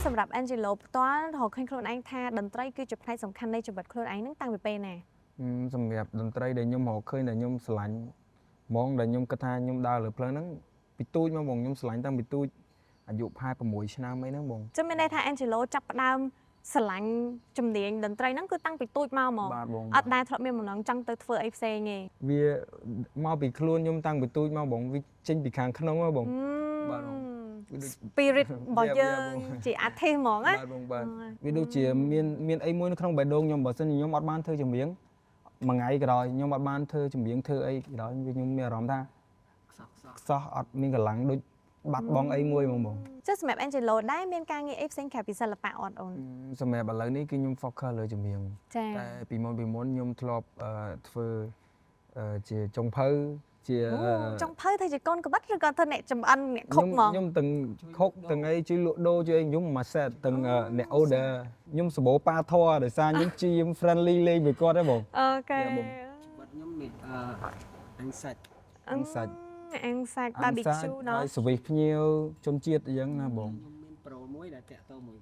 សម្រាប់ Angelo ផ្ទាល់រកឃើញខ្លួនឯងថាតន្ត្រីគឺជាផ្នែកសំខាន់នៃជីវិតខ្លួនឯងហ្នឹងតាំងពីពេលណា? សម្រាប់តន្ត្រីដែលខ្ញុំរកឃើញដែលខ្ញុំស្រឡាញ់ហ្មងដែលខ្ញុំគិតថាខ្ញុំដើរលើផ្លូវហ្នឹងពីទូចមកបងខ្ញុំស្រឡាញ់តាំងពីទូចអាយុប្រហែល6ឆ្នាំអីហ្នឹងបង។ ចឹងមានន័យថា Angelo ចាប់ផ្ដើមស្រឡាញ់ជំនាញតន្ត្រីហ្នឹងគឺតាំងពីទូចមកហ្មង បាទបង។ អត់ដែលធ្លាប់មានបំណងចង់ទៅធ្វើអីផ្សេងទេ? វាមកពីខ្លួនខ្ញុំតាំងពីទូចមកបងវាចេញពីខាងក្នុងហ៎បង បាទបងវាដូច spirit របស់ យើង បង ជា artist ហ្មងណា។ បាទបងបាទវាដូចជាមានមានអីមួយនៅក្នុងបេះដូងខ្ញុំបើសិនជាខ្ញុំអត់បានធ្វើចម្រៀងមួយថ្ងៃក្រោយខ្ញុំអត់បានធ្វើចម្រៀងធ្វើអីក្រោយវាខ្ញុំមានអារម្មណ៍ថាខ្សោះអត់មានកម្លាំងដូចបាត់បង់អីមួយហ្មងបង។ ចុះសម្រាប់ Angelo ដែរមានការងារអីផ្សេងក្រៅពីសិល្បៈអត់អូន? សម្រាប់ឥឡូវនេះគឺខ្ញុំ focus លើចម្រៀង ចា តែពីមុនខ្ញុំធ្លាប់ធ្វើជាចុងភៅជា អូចុងភៅធ្វើជាកូនក្បិតឬក៏ធ្វើអ្នកចំអិនអ្នក cook ហ្មង? ខ្ញុំទាំង cook ទាំងអីជួយលក់ដូរជួយអីខ្ញុំមួយ set ទាំងអ្នក order ខ្ញុំសម្បូរប៉ាធរដោយសារខ្ញុំជាម friendly លេងមួយគាត់ហ្នឹងបង។ Okay. បង។ បាត់ខ្ញុំមានអាំងសាច់។ អាំងសាច់។ អាំងសាច់ barbecue ណោះ ហើយ service ភ្ញៀវជនជាតិអញ្ចឹងណាបង។ ខ្ញុំមានប្រូមួយដែលតាក់ទងមួយ